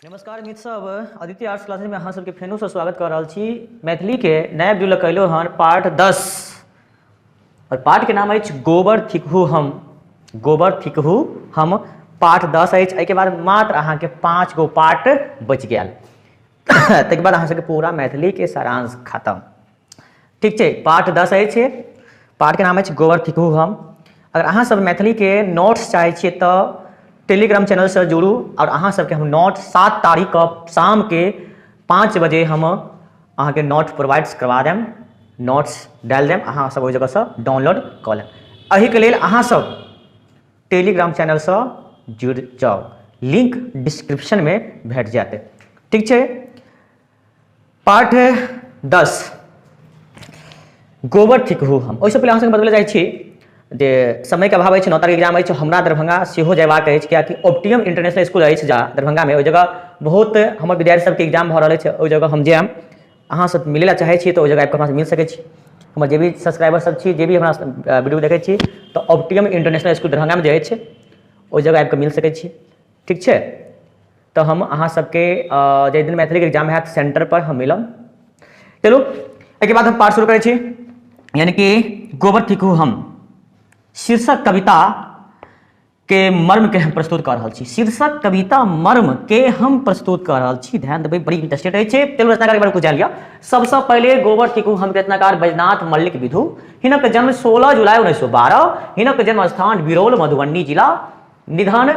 नमस्कार मित्र सब, अदिति आर्ट्स क्लासेज में अहाँ सबके फेनो से स्वागत कर रहल छी। मैथिली के नया वीडियो लग अयलहुँ हन पार्ट 10 और पार्ट के नाम अछि गोबर थिकहु हम। गोबर थिकहु हम पार्ट 10 अछि। एहिके बाद मात्र अहाँके 5 गो पार्ट बचि गेल, ताहिके बाद अहाँ सबके पूरा मैथिली के सारांश खत्म। ठीक छै, पार्ट 10 अछि, पार्ट के नाम अछि गोबर थिकहु हम। अगर अहाँ सब मैथिली के नोट्स चाहै छियै तऽ टेलीग्राम चैनल से जुड़ू और अहाँ सबके हम नोट 7 तारीख के शाम के 5 बजे हम अहाँके नोट प्रोवाइड करवा देम, नोट्स डालि देम, अहाँ सब ओहि जगह से डाउनलोड कऽ लेब। एहिके लेल अहाँ सब टेलीग्राम चैनल से जुड़ि जाउ, लिंक डिस्क्रिप्शन में भेट जायत। ठीक छै, पाठ 10 गोबर थिकहु हम। ओहिसँ पहिले अहाँ सबके बतबै जाइ छी जे समयके अभाव अछि, 9 तारीख एग्जाम अछि, हमरा दरभंगा सेहो जयबाक अछि, कियाकि ऑप्टियम इंटरनेशनल स्कूल अछि जा दरभंगामे, ओहि जगह बहुत हमर विद्यार्थी सबके एग्जाम भऽ रहल अछि, ओहि जगह हम जायब। अहाँ सब मिलै लए चाहै छी तऽ ओहि जगह आबिकऽ हमरा मिल सकै छी। हमर जे भी सब्सक्राइबर सब छी, जे भी हमरा वीडियो देखै छी, तऽ ऑप्टियम इंटरनेशनल स्कूल दरभंगामे जे अछि ओहि जगह आबिकऽ मिल सकै छी। ठीक छै, तऽ हम अहाँ सबके जाहि दिन मैथिलीके एग्जाम हैत सेंटर पर हम मिलब। चलू एहिके बाद हम पाठ शुरू करै छी, यानी कि गोबर थिकहु हम शीर्षक कविता के मर्म के हम प्रस्तुत कऽ रहल छी। शीर्षक कविता मर्म के हम प्रस्तुत कऽ रहल छी, ध्यान देबै, बड़ी इंटरेस्टेड अछि। चलू रचनाकार के बारे में कुछ जान लिअ। सबसँ पहिले गोबर थिकहु हम के रचनाकार बैजनाथ मल्लिक विधु, हिनक जन्म 16 जुलाई 1912, हिनक जन्म स्थान बिरौल मधुबनी जिला, निधन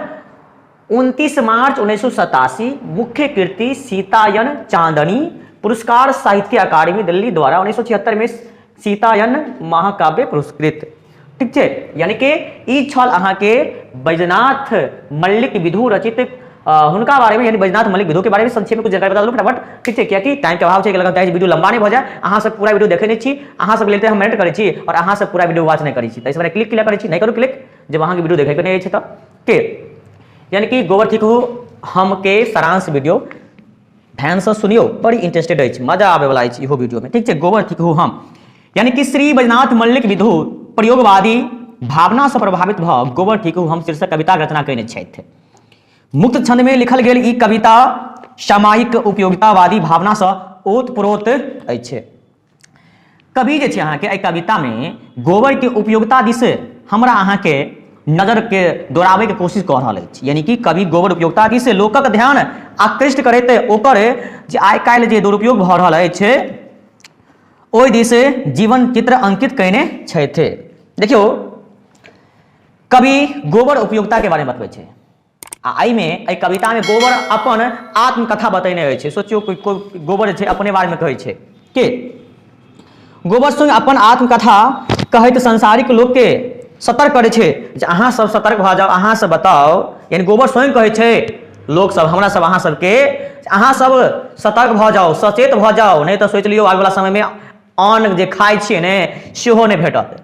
29 मार्च 1987, मुख्य कृति सीतायन चांदनी, पुरस्कार साहित्य अकादमी दिल्ली द्वारा 1976 में सीतायन महाकाव्य पुरस्कृत। ठीक छै, यानी कि ई छल अहाँके बैजनाथ मल्लिक विधु रचित हुनका बारे में, यानी बैजनाथ मल्लिक विधु के बारे में संक्षेप में कुछ जानकारी बता देलहुँ फटाफट। ठीक छै, कियाकि टाइम के अभाव छै, लगता है वीडियो लंबा नहीं भऽ जाए। अहाँ सब पूरा वीडियो देखै नहि छी, अहाँ सब लेल हम मेहनत करै छी और अहाँ सब पूरा वीडियो वॉच नहि करै छी, ताहि क्लिक किया करै छी, नहि करू क्लिक जब अहाँके वीडियो देखैके नहि अछि तऽ के। यानी कि गोबर थिकहु हम के सारांश वीडियो ध्यान से सुनियो, बड़ी इंटरेस्टेड अछि, मजा आबे वाला अछि इहो वीडियो में। ठीक छै, गोबर थिकहु हम यानी कि श्री बैजनाथ मल्लिक विधु प्रयोगवादी भावना से प्रभावित भऽ गोबर थिकहु हम शीर्षक कविता रचना कयने छथि। मुक्त छंद में लिखल गेल ई कविता सामायिक उपयोगितावादी भावना से ओतप्रोत अछि। कवि जे छै अहाँके एहि कवितामे गोबरके उपयोगिता दिस हमरा अहाँके नजरके दौड़ाबैके कोशिश कऽ रहल अछि। यानी कि कवि गोबर उपयोगिता दिस लोकक ध्यान आकृष्ट करैत ओकर जे आइ काल्हि जे दुरुपयोग भऽ रहल अछि ओहि दिस जीवन चित्र अंकित कयने छथि। देखियौ, कवि गोबर उपयोगिताके बारेमे बतबै छै आ एहिमे एहि कवितामे गोबर अपन आत्मकथा बतेने अछि। सोचियौ, कोइ गोबर जे छै अपने बारेमे कहै छै के गोबर स्वयं अपन आत्मकथा कहैत सांसारिक लोकके सतर्क करै छै जे अहाँ सब सतर्क भऽ जाउ, अहाँ सब बताउ। यानी गोबर स्वयं कहै छै लोक सब, हमरा सब, अहाँ सबके, अहाँ सब सतर्क भऽ जाउ, सचेत भऽ जाउ, नहि तऽ सोचि लियौ आबैवला समयमे अन्न जे खाइ छियै ने सेहो नहि भेटत।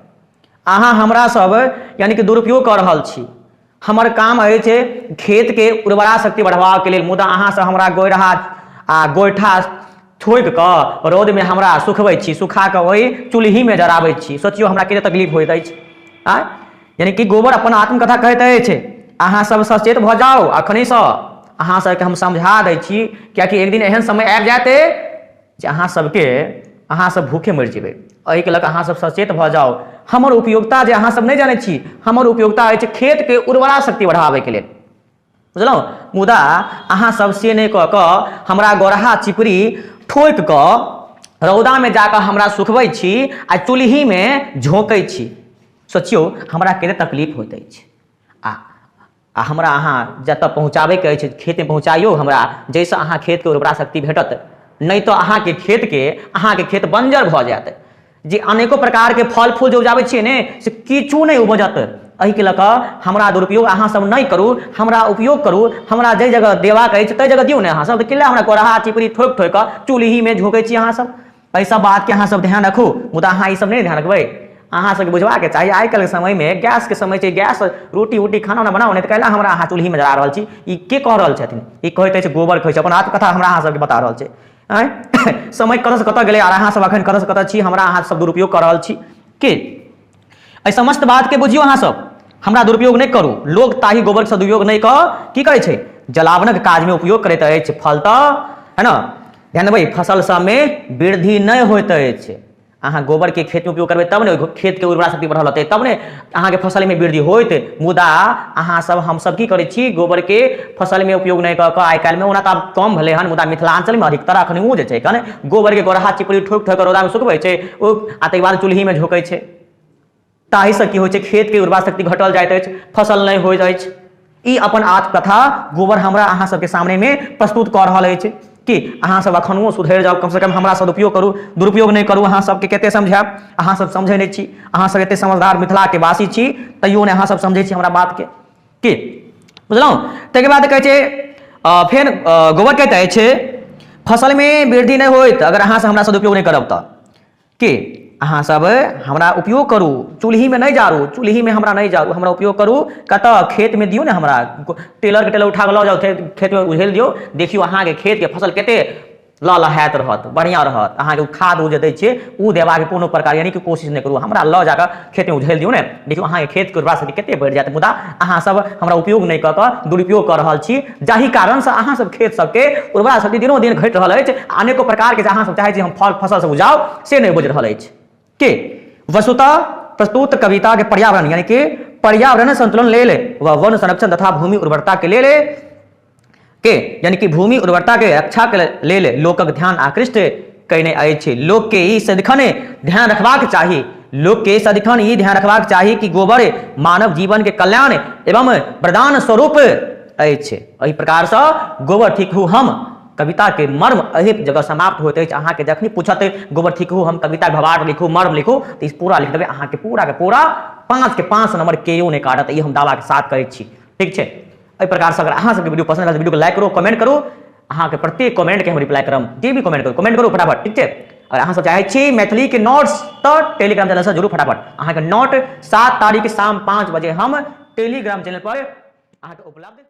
अहाँ हमरा सब यानी कि दुरुपयोग कऽ रहल छी। हमर काम अछि खेतके उर्वरा शक्ति बढ़बाके लेल, मुदा अहाँ सब हमरा गोइरहा आ गोइठा ठोकि कऽ रौदमे हमरा सुखबै छी, सुखा कऽ ओहि चूल्हिमे जराबै छी। सोचियौ हमरा कतेक तकलीफ होइत अछि। आँय, यानी कि गोबर अपन आत्मकथा कहैत अछि अहाँ सब सचेत भऽ जाउ अखनेसँ, अहाँ सबके हम समझा दै छी, कियाकि एक दिन एहन समय आबि जायत जे अहाँ सबके, अहाँ सब भूखे मरि जेबै। एहिके लऽ कऽ अहाँ सब सचेत भऽ जाउ। हमर उपयोगिता जे अहाँ सब नहि जानै छी, हमर उपयोगिता अछि खेतके उर्वरा शक्ति बढ़ाबैके लेल, बुझलहुँ? मुदा अहाँ सब से नहि कऽ कऽ हमरा गोरहा चिपरी ठोकि कऽ रौदामे जाकऽ हमरा सुखबै छी आ चूल्हिमे झोंकै छी। सोचियौ हमरा कतेक तकलीफ होइत अछि। आ आ हमरा अहाँ जतऽ पहुँचाबैके अछि खेतमे पहुँचाइयौ हमरा, जाहिसँ अहाँ खेतके उर्वरा शक्ति भेटत, नहि तऽ अहाँके खेतके, अहाँके खेत बञ्जर भऽ जायत। जे अनेको प्रकारके फल फूल जे उपजाबै छियै ने से किछु नहि उपजत। एहिके लऽ कऽ हमरा दुरुपयोग अहाँ सब नहि करू, हमरा उपयोग करू। हमरा जाहि जगह देबाक अछि ताहि जगह दियौ ने अहाँ सब, तऽ किला हमरा कोरहा चिपरी ठोकि ठोकि कऽ चूल्हिमे झोंकै छी अहाँ सब। एहि सब बातके अहाँ सब ध्यान रखू, मुदा अहाँ ई सब नहि ध्यान रखबै। अहाँ सबके बुझबाके चाही आइ काल्हिके समयमे गैसके समय छै, गैस रोटी उटी खाना उना बनाउ, नहि तऽ कैला हमरा अहाँ चूल्हिमे जरा रहल छी। ई के कह रहल छथिन? ई कहैत अछि गोबर कहै छै, अपन आत्मकथा हमरा अहाँ सबके बता रहल छै। आँय, समय कतऽसँ कतऽ गेलै आर अहाँ सब अखन कतऽसँ कतऽ छी, हमरा अहाँ सब दुरुपयोग कऽ रहल छी। के एहि समस्त बातके बुझियौ अहाँ सब, हमरा दुरुपयोग नहि करू। लोक ताहि गोबरके सदुपयोग नहि कऽ की करै छै, जलावनक काजमे उपयोग करैत अछि। फलतः है ने, ध्यान देबै, फसल सबमे वृद्धि नहि होइत अछि। अहाँ गोबरके खेतमे उपयोग करबै तब ने ओहि खेतके उर्वरा शक्ति बढ़ल रहतै, तब ने अहाँके फसलमे वृद्धि होइत। मुदा अहाँ सब हमसब की करै छी, गोबरके फसलमे उपयोग नहि कऽ कऽ आइ काल्हिमे ओना तऽ आब कम भेलै हन, मुदा मिथिलाञ्चलमे अधिकतर एखनहु जे छै कने गोबरके गोरहा चिपड़ी ठोकि ठोकि कऽ रौदामे सुखबै छै ओ, आ ताहिके बाद चूल्हिमे झोकै छै। ताहिसँ की होइ छै, खेतके उर्वरा शक्ति घटल जाइत अछि, फसल नहि होइत अछि। ई अपन आत्मकथा गोबर हमरा अहाँ सबके सामनेमे प्रस्तुत कऽ रहल अछि कि अहाँ सब एखनो सुधरि जाउ, कमसँ कम हमरा सदुपयोग करू, दुरुपयोग नहि करू। अहाँ सबके कते समझायब, अहाँ सब समझै नहि छी। अहाँ सब एते समझदार मिथिलाके वासी छी, तैयो नहि अहाँ सब समझै छी हमरा बातके, की बुझलहुँ? ताहिके बाद कहै छै फेर गोबर कहैत अछि फसलमे वृद्धि नहि होइत अगर अहाँ सब हमरा सदुपयोग नहि करब तऽ। के अहाँ सब हमरा उपयोग करू, चूल्हीमे नहि जारू, चूल्हीमे हमरा नहि जारू, हमरा उपयोग करू कतऽ, खेतमे दियौ ने हमरा, टेलरके टेलर उठा कऽ लऽ जाउ, खेतमे उझेल दियौ, देखियौ अहाँके खेतके फसल कते लहलहाइत रहत, बढ़िआँ रहत। अहाँके ओ खाद ओ जे दै छियै ओ देबाके कोनो प्रकार यानी कि कोशिश नहि करू, हमरा लऽ जाकऽ खेतमे उझेल दियौ ने, देखियौ अहाँके खेतके उर्वरा शक्ति कते बढ़ि जायत। मुदा अहाँ सब हमरा उपयोग नहि कऽ कऽ दुरुपयोग कऽ रहल छी, जाहि कारणसँ अहाँ सब खेत सबके उर्वरा शक्ति दिनो दिन घटि रहल अछि। अनेको प्रकारके जे अहाँ सब चाहै छी हम फल फसल सब उपजाउ, से नहि उपजि रहल अछि। के वस्तुतः प्रस्तुत कविता के पर्यावरण यानी कि पर्यावरण संतुलन लेल व वन संरक्षण तथा भूमि उर्वरता के लेल के यानी कि भूमि उर्वरता के रक्षा के लेल लोकक ध्यान आकृष्ट कयने अछि। लोक के ई सदिखन ध्यान रखबाक चाही, लोक के सदिखन ई ध्यान रखबाक चाही कि गोबर मानव जीवन के कल्याण एवं वरदान स्वरूप अछि। एहि प्रकारसँ गोबर थिकहु हम कविता के मर्म एहि जगह समाप्त होइत अछि। अहाँके जखनी पूछत गोबर थिकहु हम कविता भावार्थ लिखू, मर्म लिखू, तऽ ई पूरा लिख देबै, अहाँके पूरा के पूरा 5 के 5 नंबर केओ नहि काटत, ई हम दावा के साथ कहै छी। ठीक छै, एहि प्रकारसँ अगर अहाँ सबके वीडियो पसंद आयल तऽ वीडियो के लाइक करू, कमेंट करू, अहाँके प्रत्येक कमेंट के हम रिप्लाई करब, जे भी कमेंट करू, कमेंट करू फटाफट। ठीक छै, अगर अहाँ सब चाहै छी मैथिली के नोट्स तऽ टेलीग्राम चैनल से जुड़ू फटाफट। अहाँके नोट 7 तारीख शाम 5 बजे हम टेलीग्राम चैनल पर अहाँके उपलब्ध।